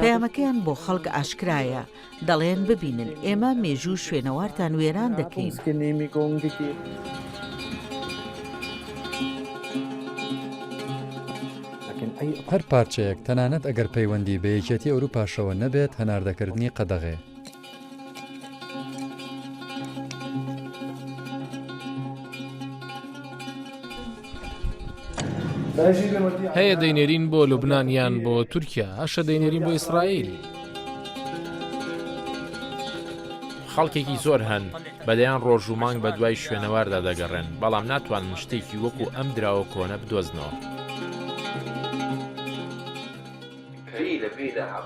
پەیامەکەیان بۆ خەڵک ئاشکرایە، دەڵێن ببینن ئێمە مێژوو و شوێنەوارتان وێران دەکەین. هەر پارچەیەک، تەنانەت ئەگەر پەیوەندی بە یەکێتی ئەوروپاشەوە نەبێت، هەناردەکردنی قەدەغەیە. هەیە دەینێرین بۆ لوبناان یان بۆ تورکیا هەشە دەینێرین بۆ ئیسرائیل. خەڵکێکی زۆر هەن بەدەیان ڕۆژ و مانگ بە دوای شوێنەواردا دەگەڕێن بەڵام ناتوانن شتێکی وەکو ئەم دراوە کۆنە بدۆزنەوە.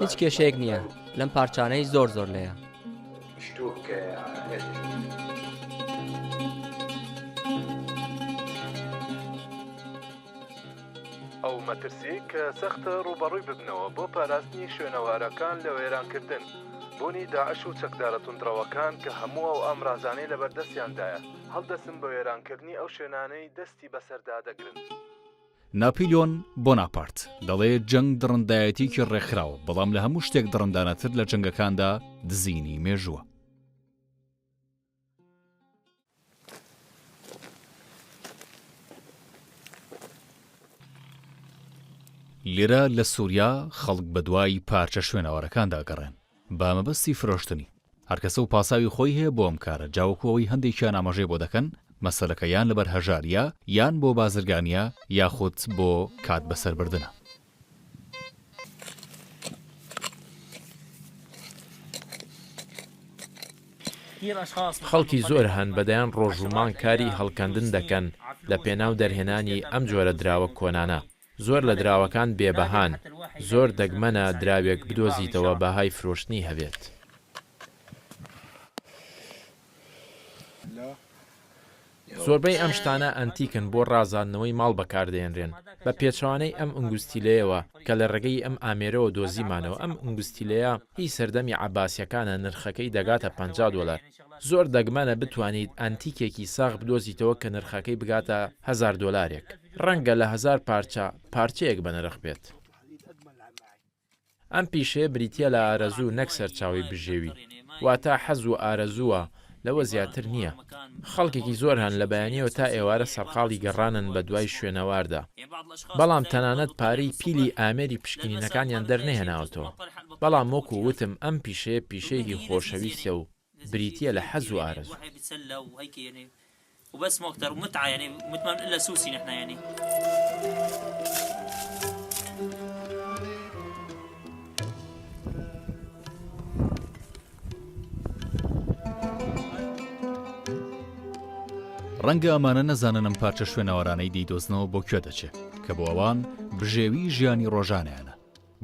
هیچ کێشەیەک نییە لەم پارچانەی زۆر زۆر لەیە. ئەو مەترسیەی کە سەختە ڕووبەڕووی ببنەوە بۆ پاراستنی شوێنەوارەکان لە وێرانکردن، بوونی داعش و چەکدارە توندڕەوەکان کە هەموو ئەو ئامرازانەی لەبەردەستیاندایە هەڵدەستن بە وێرانکردنی ئەو شوێنانەی دەستی بەسەردا دەگرن. ناپیلیۆن بۆناپارت دەڵێ جەنگ دڕندایەتیەکی ڕێکخراوە، بەڵام لە هەموو شتێک دڕندانەتر لە جەنگەکاندا دزینی مێژووە. لێرە لە سوریا خەڵک بەدوای پارچە شوێنەوارەکاندا ئەگەڕێن بە مەبەستی فرۆشتنی. هەرکەسە و پاساوی خۆی هەیە بۆ ئەم کارە، جا وەکو ئەوەی هەندێکیان ئاماژەی بۆ دەکەن، مەسەلەکە یان لەبەر هەژارییە، یان بۆ بازرگانییە، یاخود بۆ کات بەسەربردنە. خەڵکی زۆر هەن بە دەیان ڕۆژ و مانگ کاری هەڵکەندن دەکەن لە پێناو دەرهێنانی ئەم جۆرە دراوە کۆنانە. زۆر لە دراوەکان بێ بەهان، زۆر دەگمەنە دراوێک بدۆزیتەوە بەهای فرۆشتنی هەبێت. زۆربەی ئەم شتانە ئەنتیکن بۆ ڕازاندنەوەی ماڵ بەکاردەهێنرێن، بە پێچەوانەی ئەم ئونگوستیلەیەوە کە لە ڕێگەی ئەم ئامێرەوە دۆزیمانەوە، ئەم ئونگوستیلەیە هی سەردەمی عەباسیەکانە نرخەکەی دەگاتە 50 دۆلار، زۆر دەگمەنە بتوانیت ئەنتیکێکی ساغ بدۆزیتەوە کە نرخەکەی بگاتە هەزار دۆلارێک، ڕەنگە لە هەزار پارچە، پارچەیەک بەنرخ بێت. ئەم پیشەیە بریتییە لە ئارەزوو نەک سەرچاوەی بژێوی، واتە حەز و ئارەزووە لەوە زیاتر نییە. خەڵکێکی زۆر هەن لە بەیانییەوە تا ئێوارە سەرقاڵی گەڕانن بە دوای شوێنەواردا، بەڵام تەنانەت پارەی پیلی ئامێری پشکنینەکانیان دەرنەهێناوەتەوە. بەڵام وەکو وتم ئەم پیشەیە پیشەیەکی خۆشەویستە و بریتییە لە حەز و ئارەزوو. ڕەنگە ئەمانە نەزانن ئەم پارچە شوێنەوارانەی دەیدۆزنەوە بۆ کوێ دەچێ، کە بۆ ئەوان بژێوی ژیانی ڕۆژانەیانە.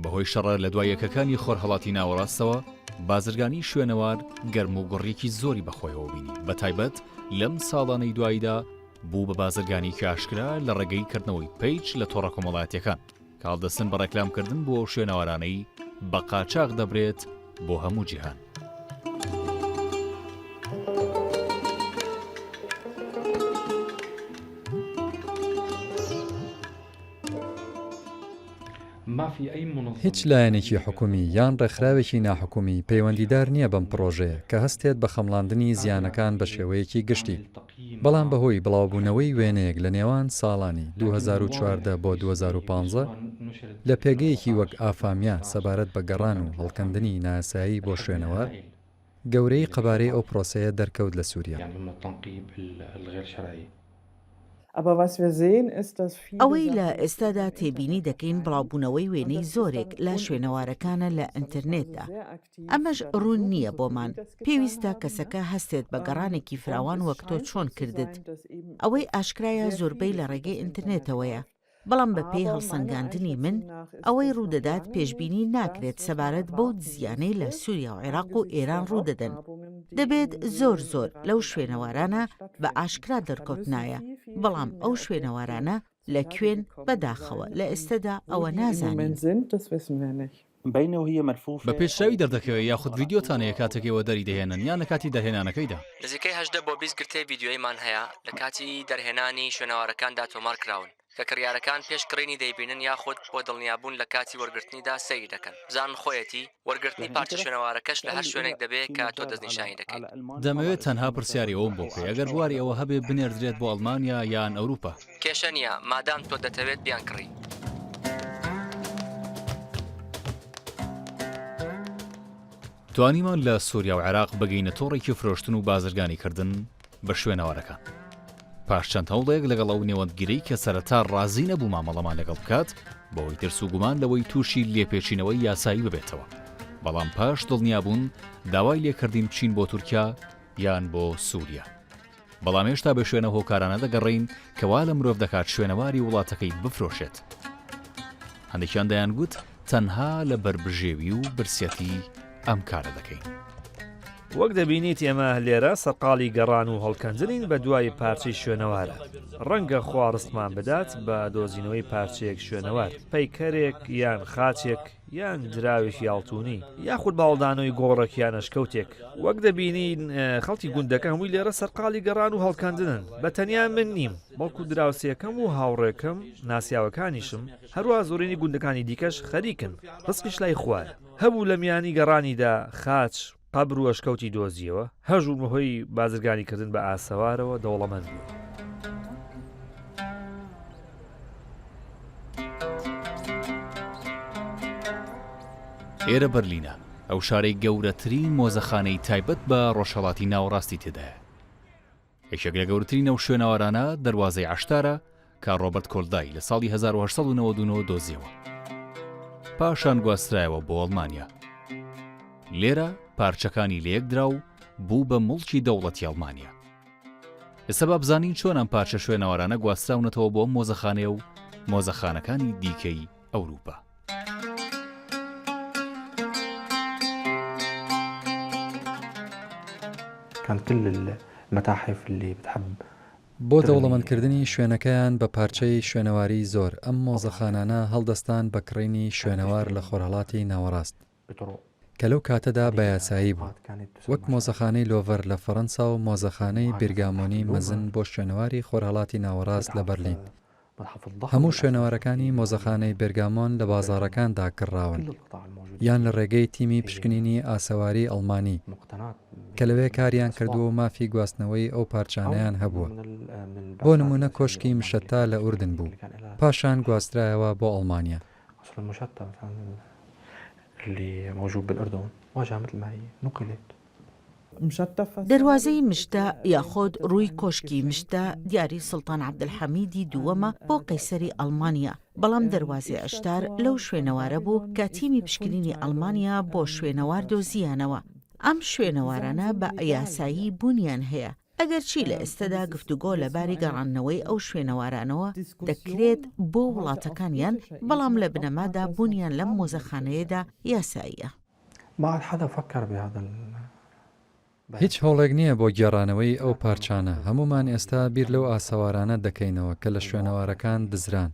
بەهۆی شەڕە لەدوایەکەکانی خۆرهەڵاتی ناوەڕاستەوە، بازرگانی شوێنەوار گەرموگوڕییەکی زۆری بەخۆیەوە بینی، بەتایبەت لەم ساڵانەی دواییدا بوو بە بازرگانییەکی ئاشکرا لە ڕێگەی کردنەوەی page لە تۆڕە کۆمەڵایەتییەکان کە هەڵدەستن بە ڕێکلامکردن بۆ ئەو شوێنەوارانەی بە قاچاخ دەبرێت بۆ هەموو جیهان. هیچ لایەنێکی حکومی یان ڕێکخراوێکی ناحکومی پەیوەندیدار نییە بەم پڕۆژەیە کە هەستێت بە خەمڵاندنی زیانەکان بە شێوەیەکی گشتی، بەڵام بەهۆی بڵاوبوونەوەی وێنەیەک لە نێوان ساڵانی 2014 بۆ 2015 لە پێگەیەکی وەک ئافامیا سەبارەت بە گەڕان و هەڵکەندنی نایاسایی بۆ شوێنەوار، گەورەیی قەبارەی ئەو پرۆسەیە دەرکەوت لە سووریا. ئەوەی لە ئێستادا تێبینی دەکەین بڵاوبوونەوەی وێنەی زۆرێک لە شوێنەوارەکانە لە ئینتەرنێتدا، ئەمەش ڕوون نییە بۆمان، پێویستە کەسەکە هەستێت بە گەڕانێکی فراوان وەک تۆ چۆن کردت، ئەوەی ئاشکرایە زۆربەی لە ڕێگەی ئینتەرنێتەوەیە. بەڵام بەپێی هەڵسەنگاندنی من ئەوەی ڕوودەدات پێشبینی ناکرێت سەبارەت بەو دزیانەی لە سوریا و عێراق و ئێران ڕوودەدەن دەبێت زۆر زۆر لەو شوێنەوارانە بە ئاشکرا دەرکەوتنایە بەڵام ئەو شوێنەوارانە لە کوێن بەداخەوە لە ئێستەدا ئەوە نازانین. بە پێچراوی دەردەکەوێ یاخود ڤیدیۆتان هەیە کاتێک ئێوە دەری دەهێنن یان لە کاتی دەرهێنانەکەیدا؟ نزیکەی 18 بۆ 20 گرتەی ڤیدیۆییمان هەیە لە کاتی دەرهێنانی شوێنەوارەکاندا تۆمار کراون. کە کڕیارەکان پێش کڕینی دەیبینن یاخود بۆ دڵنیابوون لە کاتی وەرگرتنیدا سەیری دەکەن بزانن خۆیەتی، وەرگرتنی پارچە شوێنەوارەکەش لە هەر شوێنێک دەبێ کە تۆ دەستنیشانی دەکەیت. دەمەوێت تەنها پرسیاری ئەوەم بۆ بکەی ئەگەر بواری ئەوە هەبێ بنێردرێت بۆ ئەڵمانیا یان ئەوروپا. کێشە نییە مادام تۆ دەتەوێت بیانکڕی. توانیمان لە سوریا و عێراق بگەینە تۆڕێکی فرۆشتن و بازرگانیکردن بە شوێنەوارەکان. پاش چەند هەوڵێک لەگەڵ ئەو نێوەندگیرەی کە سەرەتا ڕازی نەبوو مامەڵەمان لەگەڵ بکات بەهۆی ترس و گومان لەوەی تووشی لێپێچینەوەی یاسایی ببێتەوە، بەڵام پاش دڵنیابوون داوای لێکردین بچین بۆ تورکیا یان بۆ سوریا. بەڵام هێشتا بە شوێن ئەو هۆکارانە دەگەڕێین کە وا لە مرۆڤ دەکات شوێنەواری وڵاتەکەی بفرۆشێت. هەندێکیان دەیانگوت تەنها لە بەر بژێوی و برسیەتی ئەم کارە دەکەین. وەک دەبینیت ئێمە لێرە سەرقاڵی گەڕان و هەڵکەندنین بە دوای پارچەی شوێنەوارە. ڕەنگە خوا ڕزقمان بدات بە دۆزینەوەی پارچەیەک شوێنەوار، پەیکەرێک یان خاچێک یان دراوێکی ئاڵتونی، یاخود باڵدانەوەی گۆڕێک یان ئەشکەوتێک. وەک دەبینین خەڵکی گوندەکە هەمووی لێرە سەرقاڵی گەڕان و هەڵکەندنن. بە تەنیا من نیم، بەڵکو دراوسێکەم و هاوڕێکەم، ناسیاوەکانیشم، هەروا زۆرینەی گوندەکانی دیکەش خەریکن. ڕزقیش لای خوایە. هەبوو لە میانی گەڕانیدا خاچ، قەبر و ئەشکەوتی دۆزییەوە، هەژوو بەهۆی بازرگانیکردن بە ئاسەوارەوە دەوڵەمەند بوو. ئێرە بەرلینە، ئەو شارەی گەورەترین مۆزەخانەی تایبەت بە ڕۆژهەڵاتی ناوەڕاستی تێدایە. یەکێک لە گەورەترین ئەو شوێنەوارانە دەروازەی عەشتارە کە ڕۆبەرت کۆلدای لە ساڵی 1899 دۆزیەوە. پاشان گواسترایەوە بۆ ئەڵمانیا. لێرە پارچەکانی لەیەکدرا و بوو بە موڵکی دەوڵەتی ئەڵمانیا. ئێستا با بزانین چۆن ئەم پارچە شوێنەوارانە گواستراونەتەوە بۆ ئەم مۆزەخانەیە و مۆزەخانەکانی دیکەی ئەوروپا. كان كل المتاحف اللي بتحب بۆ دەوڵەمەندکردنی شوێنەکەیان بە پارچەی شوێنەواری زۆر، ئەم مۆزەخانانە هەڵدەستان بە کڕینی شوێنەوار لە خۆرهەڵاتی ناوەڕاست، کە لەو کاتەدا بە یاسایی بوو، وەک مۆزەخانەی لۆڤەر لە فەڕەنسا و مۆزەخانەی بیرگامۆنی مەزن بۆ شوێنەواری خۆرهەڵاتی ناوەڕاست لە بەرلین. هەموو شوێنەوارەکانی مۆزەخانەی بێرگامۆن لە بازاڕەکاندا کڕراون یان لە ڕێگەی تیمی پشکنینی ئاسەواری ئەڵمانی کە لەوێ کاریان کردووە و مافی گواستنەوەی ئەو پارچانەیان هەبووە. بۆ نموونە کۆشکی مشەتا لە ئوردن بوو، پاشان گواسترایەوە بۆ ئەڵمانیا. دەروازەی مشتە یاخۆد ڕووی کۆشکی مشتە دیاری سوڵتان عەبدولحەمیدی دووەمە بۆ قەیسەری ئەڵمانیا، بەڵام دەروازەی عشتار لەو شوێنەوارە بوو کە تیمی پشکنینی ئەڵمانیا بۆ شوێنەوار دۆزییانەوە. ئەم شوێنەوارانە بە یاسایی بوونیان هەیە، ئەگەرچی لە ئێستەدا گفتوگۆ لەباری گەڕاندنەوەی ئەو شوێنەوارانەوە دەکرێت بۆ وڵاتەکانیان، بەڵام لە بنەمادا بوونیان لەم مۆزەخانەیەدا یاساییە. هیچ هەوڵێک نییە بۆ گێڕانەوەی ئەو پارچانە، هەموومان ئێستا بیر لەو ئاسەوارانە دەکەینەوە کە لە شوێنەوارەکان دزران.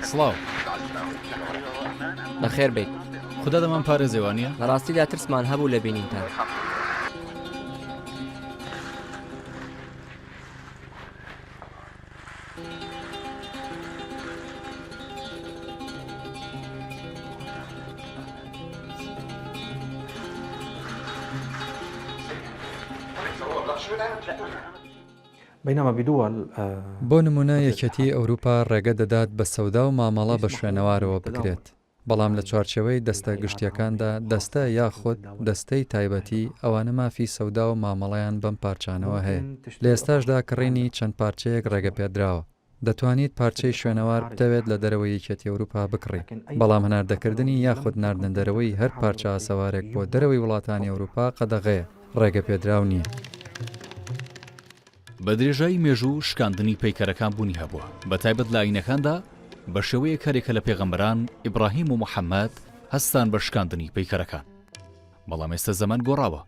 سڵاو. بەخێر بێیت. خودا دەمان پارێزێ وانیە؟ لە ڕاستیدا ترسمان هەبوو لە بینینتان. بۆ نموونە یەکێتیی ئەوروپا ڕێگە دەدات بە سەودا و مامەڵە بە شوێنەوارەوە بکرێت، بەڵام لە چوارچێوەی دەستە گشتییەکاندا، دەستە یاخود دەستەی تایبەتی، ئەوانە مافی سەودا و مامەڵەیان بەم پارچانەوە هەیە. لە ئێستاشدا کڕینی چەند پارچەیەک ڕێگەپێدراوە. دەتوانیت پارچەی شوێنەوار بتەوێت لە دەرەوەی یەکێتی ئەوروپا بکڕیت، بەڵام هەناردەکردنی یاخود ناردنەدەرەوەی هەر پارچە ئاسەوارێک بۆ دەرەوەی وڵاتانی ئەوروپا قەدەغەیە، ڕێگەپێدراو نییە. بە درێژایی مێژوو شکاندنی پەیکەرەکان بوونی هەبووە، بە تایبەت لە ئایینەکاندا بە شێوەیەک هەریەکە لە پێغەمبەران ئیبڕاهیم و محەمەد. هەستان بە شکاندنی پەیکەرەکان. بەڵام ئێستا زەمەن گۆڕاوە.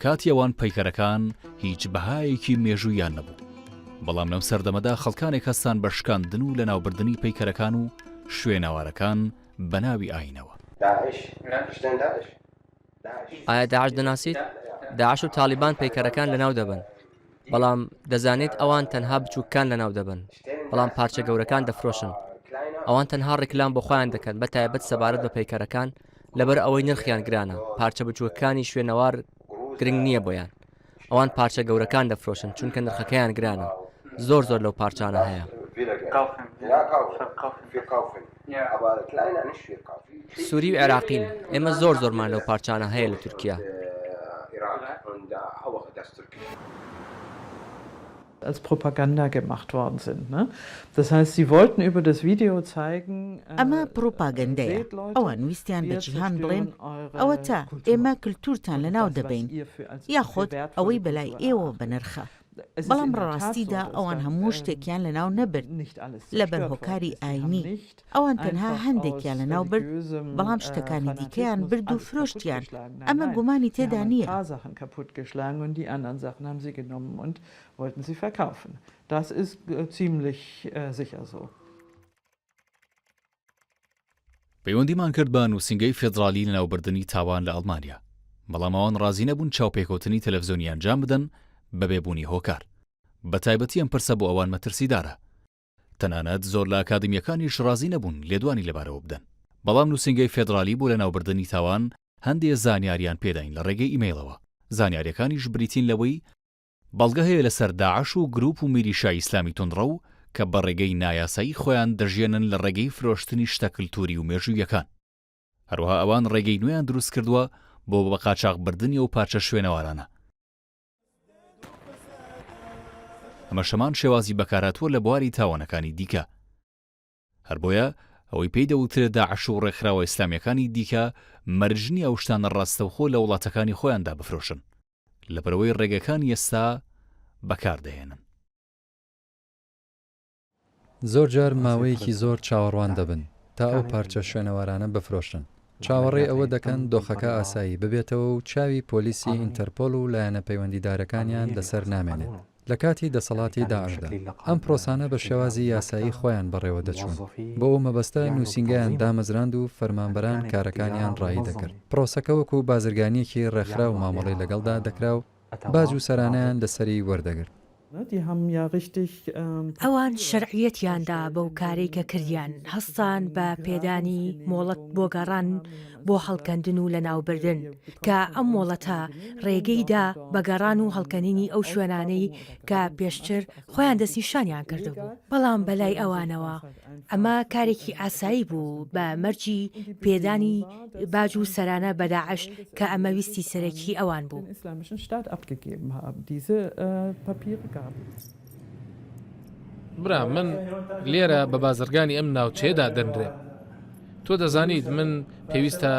کاتی ئەوان پەیکەرەکان هیچ بەهایەکی مێژوویان نەبوو. بەڵام لەم سەردەمەدا خەڵکانێک هەستان بە شکاندن و لەناوبردنی پەیکەرەکان و شوێنەوارەکان بە ناوی ئایینەوە. ئایا داعش دەناسیت؟ داعش و تاڵیبان پەیکەرەکان لەناو دەبەن. بەڵام دەزانیت ئەوان تەنها بچووکەکان لەناو دەبەن، بەڵام پارچە گەورەکان دەفرۆشن. ئەوان تەنها ڕیکلام بۆ خۆیان دەکەن بە تایبەت سەبارەت بە پەیکەرەکان لەبەر ئەوەی نرخیان گرانە، پارچە بچووکەکانی شوێنەوار گرنگ نییە بۆیان. ئەوان پارچە گەورەکان دەفرۆشن چونکە نرخەکەیان گرانە. زۆر زۆر لەو پارچانە هەیە. سوری و عێراقین، ئێمە زۆر زۆرمان لەو پارچانە هەیە لە تورکیا. als Propaganda gemacht worden sind. Ne? Das heißt, sie wollten über das Video zeigen, ئەمە پڕوپاگەندەیە، ئەوان ویستیان بە جیهان بڵێن ئەوەتا ئێمە کلتورتان لەناو دەبەین، یاخود ئەوەی بەلای ئێوەوە بەنرخە. بەڵام ڕاستیدا ئەوان هەموو شتێکیان لەناو نەبرد لەبەر هۆکاری ئاینی، ئەوان تەنها هەندێکیان لەناو برد، بەڵام شتەکانی دیکەیان برد و فرۆشتیان، ئەمە گومانی تێدا نییە. پەیوەندیمان کرد بە نووسینگەی فێدرالی لەناوبردنی تاوان لە ئەڵمانیا، بەڵام ئەوان ڕازی نەبوون چاوپێکەوتنی تەلەفزیۆنی ئەنجام بدەن بەبێ بوونی هۆکار. بەتایبەتی ئەم پرسە بۆ ئەوان مەترسیدارە. تەنانەت زۆر لە ئەکادیمییەکانیش ڕازی نەبوون لێدوانی لەبارەوە بدەن. بەڵام نووسینگەی فێدرالی بۆ لەناوبردنی تاوان هەندێ زانیاریان پێداین لە ڕێگەی ئیمەیڵەوە، زانیارییەکانیش بریتین لەوەی، بەڵگە هەیە لەسەر داعش و گروپ و میلیشای ئیسلامی توندڕەو کە بە ڕێگەی نایاسایی خۆیان دەژیەنن لە ڕێگەی فرۆشتنی شتە کلتوری و مێژوویەکان. هەروەها ئەوان ڕێگەی نوێیان دروست کردووە بۆ بەقاچاخ بردنی ئەو پارچە شوێنەوارانە. ئەمەش هەمان شێوازی بەکارهاتووە لە بواری تاوانەکانی دیکە. هەر بۆیە ئەوەی پێی دەوترێت داعش و ڕێکخراوە ئیسلامییەکانی دیکە مەرج نییە ئەو شتانە ڕاستەوخۆ لە وڵاتەکانی خۆیاندا بفرۆشن، لەبەرئەوەی ڕێگەکانی ئێستا بەکاردەهێنن. زۆر جار ماوەیەکی زۆر چاوەڕوان دەبن تا ئەو پارچە شوێنەوارانە بفرۆشن، چاوەڕێی ئەوە دەکەن دۆخەکە ئاسایی ببێتەوە و چاوی پۆلیسی ئینتەرپۆل و لایەنە پەیوەندیدارەکانیان لەسەر نامێنێت. لە کاتی دەسەڵاتی داعشدا، ئەم پرۆسانە بە شێوازی یاسایی خۆیان بەڕێوە دەچوون. بۆ ئەو مەبەستە نووسینگەیان دامەزراند و فەرمانبەران کارەکانیان ڕایی دەکرد. پرۆسەکە وەکو بازرگانییەکی ڕێکخراو مامەڵەی لەگەڵدا دەکرا و باج و سەرانەیان لەسەری وەردەگرت. ئەوان شەرعیەتیان دا بەو کارەی کە کردیان، هەستان بە پێدانی مۆڵەت بۆ گەڕان بۆ هەڵکەندن و لەناوبردن، کە ئەم مۆڵەتە ڕێگەی دا بە گەڕان و هەڵکەنینی ئەو شوێنانەی کە پێشتر خۆیان دەستنیشانیان کردبوو، بەڵام بەلای ئەوانەوە ئەمە کارێکی ئاسایی بوو بە مەرجی پێدانی باج و سەرانە بە داعش کە ئەمە ویستی سەرەکی ئەوان بوو. برا من لێرە بە بازرگانی ئەم ناوچەیە دادەنرێم. تۆ دەزانیت من پێویستە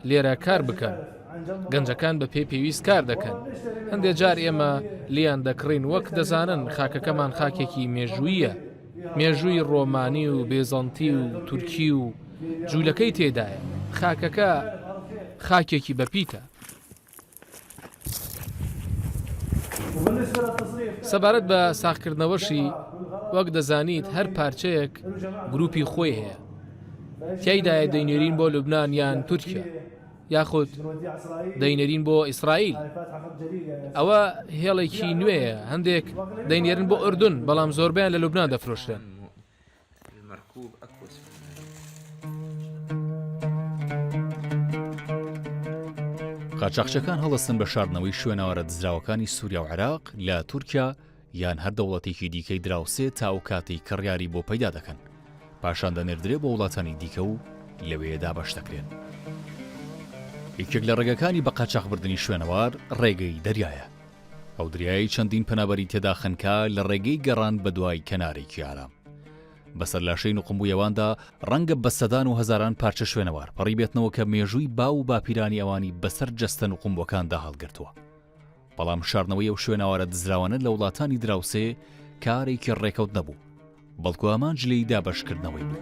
لێرە کار بکەم. گەنجەکان بە پێی پێویست کار دەکەن. هەندێک جار ئێمە لیان دەکڕین وەک دەزانن خاکەکەمان خاکێکی مێژوویە. مێژووی ڕۆمانی و بێزەنتی و تورکی و جوولەکەی تێدایە. خاکەکە خاکێکی بەپیتە. سەبارەت بە ساغکردنەوەشی، وەک دەزانیت هەر پارچەیەک گروپی خۆی هەیە، تیایدایە دەینێرین بۆ لوبنان یان تورکیا، یاخود دەینێرین بۆ ئیسرائیل. ئەوە هێڵێکی نوێیە، هەندێک دەینێرن بۆ ئوردن، بەڵام زۆربەیان لە لوبنان دەفرۆشرێن. قاچاخچیەکان هەڵدەستن بە شاردنەوەی شوێنەوارە دزراوەکانی سوریا و عێراق لە تورکیا یان هەر دەوڵەتێکی دیکەی دراوسێ تا ئەو کاتەی کڕیاری بۆ پەیدا دەکەن پاشان دەنێردرێ بۆ وڵاتانی دیکە و لەوێ دابەش دەکرێن. یەکێک لە ڕێگەکانی بە قاچاخبردنی شوێنەوار ڕێگەی دەریایە. ئەو دریایەی چەندین پەنابەری تێدا خنکا لە ڕێگەی گەڕان بەدوای کەنارێکی ئارام. بەسەر لاشەی نوقمبوویەواندا ڕەنگە بە سەدان و هەزاران پارچە شوێنەوار پەڕیبێتنەوە کە مێژووی باو و باپیرانی ئەوانی بەسەر جەستە نوقمبووەکاندا هەڵگرتووە. بەڵام شاردنەوەی ئەو شوێنەوارە دزراوانە لە وڵاتانی دراوسێ کارێکی ڕێکەوت نەبوو، بەڵکو ئامانج لێی دابەشکردنەوەی بوو.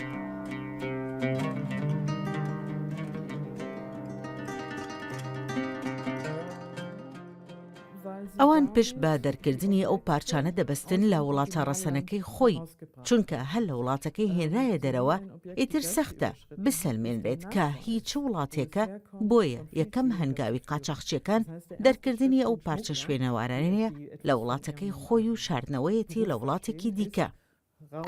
ئەوان پشت بە دەرکردنی ئەو پارچانە دەبەستن لە وڵاتە ڕەسەنەکەی خۆی، چونکە هەر لە وڵاتەکەی هێنرایە دەرەوە ئیتر سەختە بسەلمێنرێت کە هی چ وڵاتێکە، بۆیە یەکەم هەنگاوی قاچاخچیەکان دەرکردنی ئەو پارچە شوێنەوارانەیە لە وڵاتەکەی خۆی و شاردنەوەیەتی لە وڵاتێکی دیکە.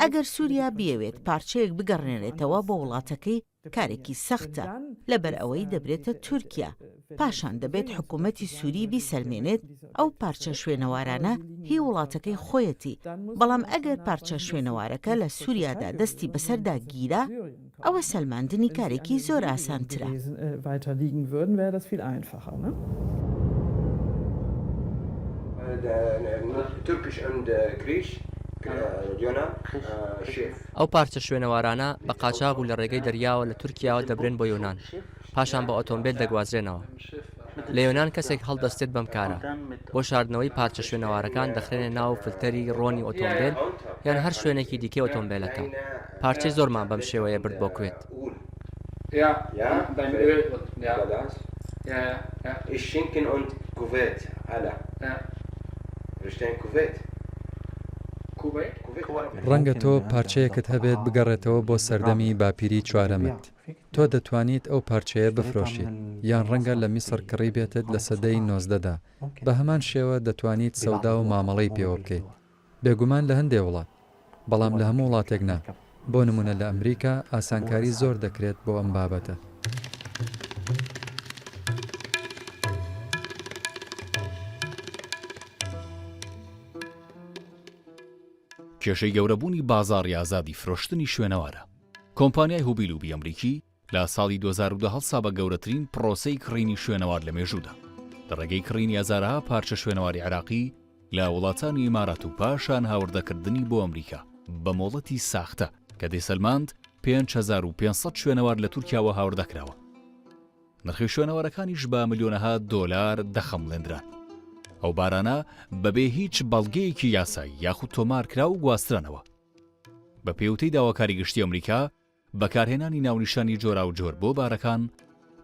ئەگەر سووریا بیەوێت پارچەیەک بگەڕێنێتەوە بۆ وڵاتەکەی کارێکی سەختە، لەبەر ئەوەی دەبرێتە تورکیا، پاشان دەبێت حکوومەتی سووری بیسەلمێنێت ئەو پارچە شوێنەوارانە هی وڵاتەکەی خۆیەتی، بەڵام ئەگەر پارچە شوێنەوارەکە لە سووریادا دەستی بەسەردا گیرا، ئەوە سەلماندنی کارێکی زۆر ئاسانترە. ئەو پارچە شوێنەوارانە بە قاچاغ و لە ڕێگەی دەریاوە لە تورکیاوە دەبرێن بۆ یۆنان، پاشان بە ئۆتۆمبێل دەگوازرێنەوە. لە یۆنان کەسێک هەڵدەستێت بەم کارە، بۆ شاردنەوەی پارچە شوێنەوارەکان دەخرێنە ناو فلتەری ڕۆنی ئۆتۆمبێل یان هەر شوێنێکی دیکەی ئۆتۆمبێلەکە. پارچەی زۆرمان بەم شێوەیە برد بۆ کوێت. ڕەنگە تۆ پارچەیەکت هەبێت بگەڕێتەوە بۆ سەردەمی باپیری چوارەمت. تۆ دەتوانیت ئەو پارچەیە بفرۆشیت، یان ڕەنگە لە میسڕ کڕیبێتت لە سەدەی نۆزدەدا، بە هەمان شێوە دەتوانیت سەودا و مامەڵەی پێوە بکەیت. بێگومان لە هەندێ وڵات، بەڵام لە هەموو وڵاتێک نا، بۆ نموونە لە ئەمریکا ئاسانکاری زۆر دەکرێت بۆ ئەم بابەتە. کێشەی گەورەبوونی بازاڕی ئازادی فرۆشتنی شوێنەوارە. کۆمپانیای هوبی لوبی ئەمریکی لە ساڵی 2010 هەڵسا بە گەورەترین پڕۆسەی کڕینی شوێنەوار لە مێژوودا لە ڕێگەی کڕینی هەزارەها پارچە شوێنەواری عێراقی لە وڵاتانی ئیمارات و پاشان هاوردەکردنی بۆ ئەمریکا بە مۆڵەتی ساختە کە دەیسەلماند 5500 شوێنەوار لە تورکیاوە هاوردەکراوە. نرخی شوێنەوارەکانیش بە ملیۆنەها دۆلار دەخەمڵێندران. ئەو بارانە بەبێ هیچ بەڵگەیەکی یاسایی یاخود تۆمارکراو گواسترانەوە. بە پێی وتەی داواکاری گشتی ئەمریکا، بەکارهێنانی ناونیشانی جۆراوجۆر بۆ بارەکان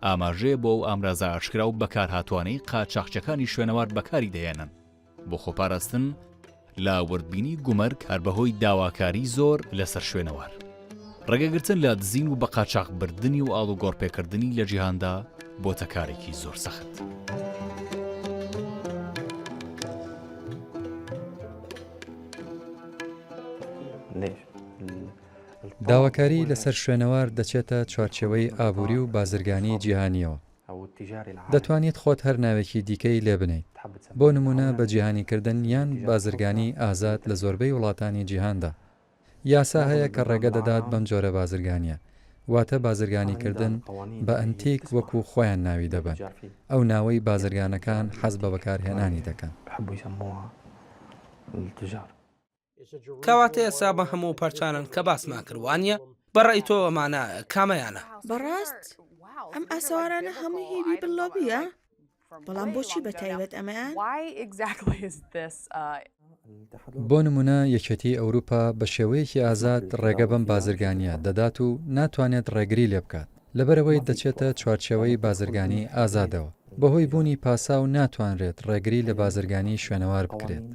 ئاماژەیە بۆ ئەو ئامرازە ئاشکرا و بەکارهاتوانەی قاچاخچیەکانی شوێنەوار بەکاری دەهێنن بۆ خۆپاراستن لە وردبینی گومرگ هەر بەهۆی داواکاری زۆر لەسەر شوێنەوار. ڕێگەگرتن لە دزین و بەقاچاخبردنی و ئاڵوگۆڕپێکردنی لە جیهاندا بۆتە کارێکی زۆر سەخت. داواکاری لەسەر شوێنەوار دەچێتە چوارچێوەی ئابووری و بازرگانی جیهانییەوە. دەتوانیت خۆت هەر ناوێکی دیکەی لێ بنێیت، بۆ نموونە بە جیهانیکردن یان بازرگانی ئازاد لە زۆربەی وڵاتانی جیهاندا یاسا هەیە کە ڕێگە دەدات بەم جۆرە بازرگانییە، واتە بازرگانیکردن بە ئەنتیک وەکو خۆیان ناوی دەبەن، ئەو ناوەی بازرگانەکان حەز بە بەکارهێنانی دەکەن. کەواتە ئێستا بە هەموو پەرچانەن کە باسمان کرد وانیە؟ بە ڕای تۆ ئەمانە کامەیانە؟ بەڕاست؟ ئەم ئاسەوارانە هەمووی هی بیبل لۆبییە؟ بەڵام بۆچی بە تایبەت ئەمەیان؟ بۆ نموونە یەکێتیی ئەوروپا بە شێوەیەکی ئازاد ڕێگە بەم بازرگانییە دەدات و ناتوانێت ڕێگری لێ بکات، لەبەرئەوەی دەچێتە چوارچێوەی بازرگانی ئازادەوە. بەهۆی بوونی پاساو ناتوانرێت ڕێگری لە بازرگانی شوێنەوار بکرێت.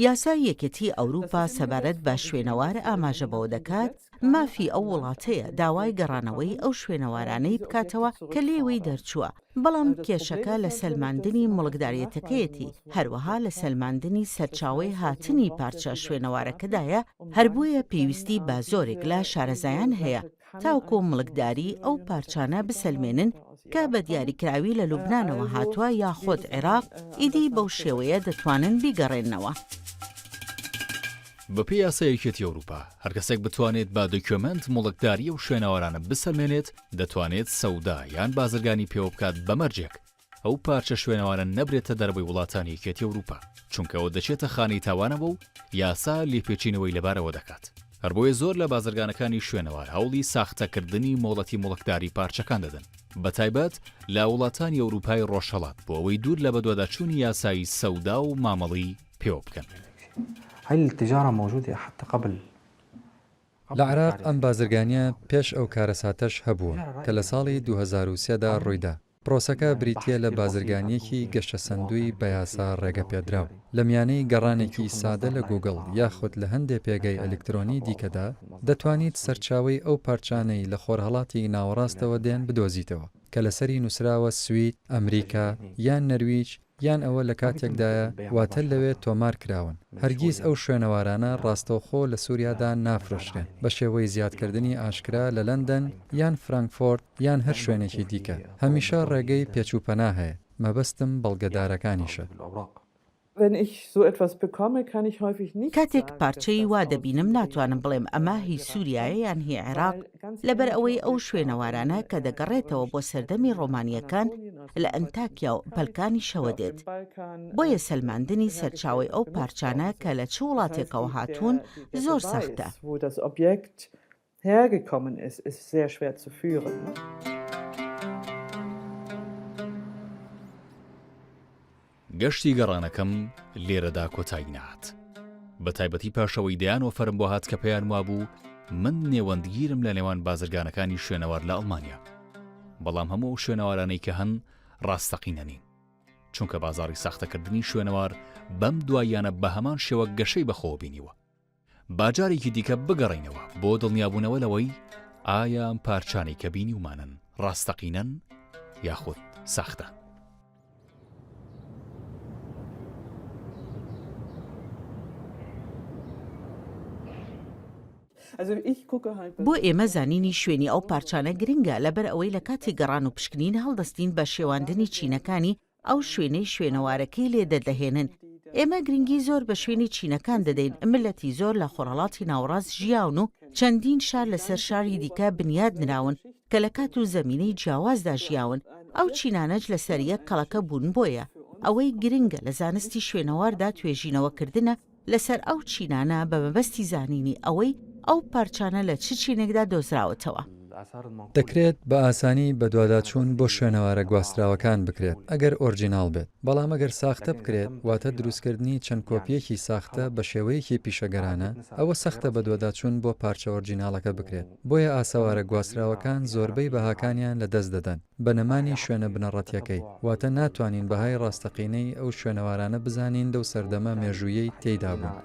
یاسای یەکێتی ئەوروپا سەبارەت بە شوێنەوار ئاماژە بەوە دەکات، مافی ئەو وڵاتەیە داوای گەڕانەوەی ئەو شوێنەوارانەی بکاتەوە کە لێوەی دەرچووە، بەڵام کێشەکە لە سەلماندنی موڵکداریەتەکەیەتی، هەروەها لە سەلماندنی سەرچاوەی هاتنی پارچە شوێنەوارەکەدایە، هەربۆیە پێویستی بە زۆرێک لە شارەزایان هەیە تاوەکو موڵکداری ئەو پارچانە بسەلمێنن کە بە دیاریکراوی لە لوبنانەوە هاتووە یاخود عێراق، ئیدی بەو شێوەیە دەتوانن بیگەڕێننەوە. بەپێی یاسای یەکێتی ئەوروپا، هەرکەسێک بتوانێت بە دۆکیۆمێنت موڵکداری ئەو شوێنەوارانە بسەلمێنێت، دەتوانێت سەودا یان بازرگانی پێوە بکات بە مەرجێک ئەو پارچە شوێنەوارە نەبرێتە دەرەوەی وڵاتانی یەکێتی ئەوروپا، چونکە ئەوە دەچێتە خانەی تاوانەوە و یاسا لێپێچینەوەی لەبارەوە دەکات. هەربۆیە زۆر لە بازرگانەکانی شوێنەوار هەوڵی ساختەکردنی مۆڵەتی موڵکداری پارچەکان دەدەن، بەتایبەت لە وڵاتانی ئەوروپای ڕۆژهەڵات بۆ ئەوەی دوور لە بەدواداچوونی یاسایی سەودا و مامەڵەی پێوە بکەن. لە عێراق ئەم بازرگانییە پێش ئەو کارەساتەش هەبووە کە لە ساڵی 2003 دا ڕوویدا. پرۆسەکە بریتییە لە بازرگانییەکی گەشەسەندووی بە یاسا ڕێگەپێدراو. لە میانەی گەڕانێکی سادە لە گووگڵ یاخود لە هەندێ پێگەی ئەلیکترۆنی دیکەدا، دەتوانیت سەرچاوەی ئەو پارچانەی لە خۆرهەڵاتی ناوەڕاستەوە دێن بدۆزیتەوە کە لەسەری نووسراوە سوید، ئەمریکا یان نەرویج یان ئەوە لە کاتێکدایە واتە لەوێ تۆمار کراون. هەرگیز ئەو شوێنەوارانە ڕاستەوخۆ لە سوریادا نافرۆشرێن بە شێوەی زیادکردنی ئاشکرا لە لەندەن یان فرانکفۆرت یان هەر شوێنێکی دیکە. هەمیشە ڕێگەی پێچوپەنا هەیە، مەبەستم بەڵگەدارەکانیشە. کاتێک پارچەی وا دەبینم ناتوانم بڵێم ئەمە هی سوریایە یان هی عێراق، لەبەر ئەوەی ئەو شوێنەوارانە کە دەگەڕێتەوە بۆ سەردەمی ڕۆمانییەکان لە ئەنتاکیا و بەلکانیشەوە دێت. بۆیە سەلماندنی سەرچاوەی ئەو پارچانە کە لە چ وڵاتێکەوە هاتوون زۆر سەختە. hergekommen ist, ist sehr schwer zu führen. گەشتی گەڕانەکەم لێرەدا کۆتایی نەهات. بە تایبەتی پاش ئەوەی دەیان ئۆفەرم بۆ هات کە پێیان وابوو من نێوەندگیرم لە نێوان بازرگانەکانی شوێنەوار لە ئەڵمانیا. بەڵام هەموو ئەو شوێنەوارانەی کە هەن ڕاستەقینە نین. چونکە بازاڕی ساختەکردنی شوێنەوار بەم دواییانە بە هەمان شێوە گەشەی بەخۆوە بینیوە. با جارێکی دیکە بگەڕێینەوە بۆ دڵنیابوونەوە لەوەی ئایا ئەم پارچانەی کە بینیومانن ڕاستەقینەن یاخود ساختە. بۆ ئێمە زانینی شوێنی ئەو پارچانە گرنگە، لەبەر ئەوەی لە کاتی گەڕان و پشکنین هەڵدەستین بە شێواندنی چینەکانی ئەو شوێنەی شوێنەوارەکەی لێ دەردەهێنن. ئێمە گرنگی زۆر بە شوێنی چینەکان دەدەین، میللەتی زۆر لە خۆرهەڵاتی ناوەڕاست ژیاون و چەندین شار لەسەر شاری دیکە بنیاد نراون کە لە کات و زەمینەی جیاوازدا ژیاون، ئەو چینانەش لەسەر یەک کەڵەکە بوون، بۆیە ئەوەی گرنگە لە زانستی شوێنەواردا توێژینەوەکردنە لەسەر ئەو چینانە بە مەبەستی زانینی ئەوەی ئەو پارچانە لە چ چینێکدا دۆزراوەتەوە. دەکرێت بە ئاسانی بەدواداچوون بۆ شوێنەوارە گواستراوەکان بکرێت ئەگەر ئۆرجیناڵ بێت، بەڵام ئەگەر ساختە بکرێت، واتە دروستکردنی چەند کۆپییەکی ساختە بە شێوەیەکی پیشەگەرانە، ئەوە سەختە بەدواداچوون بۆ پارچە ئۆرجیناڵەکە بکرێت، بۆیە ئاسەوارە گواستراوەکان زۆربەی بەهاکانیان لەدەست دەدەن. بە نەمانی شوێنە بنەڕەتیەکەی، واتە ناتوانین بەهای ڕاستەقینەی ئەو شوێنەوارانە بزانین لەو سەردەمە مێژوویەی تێیدا بوون.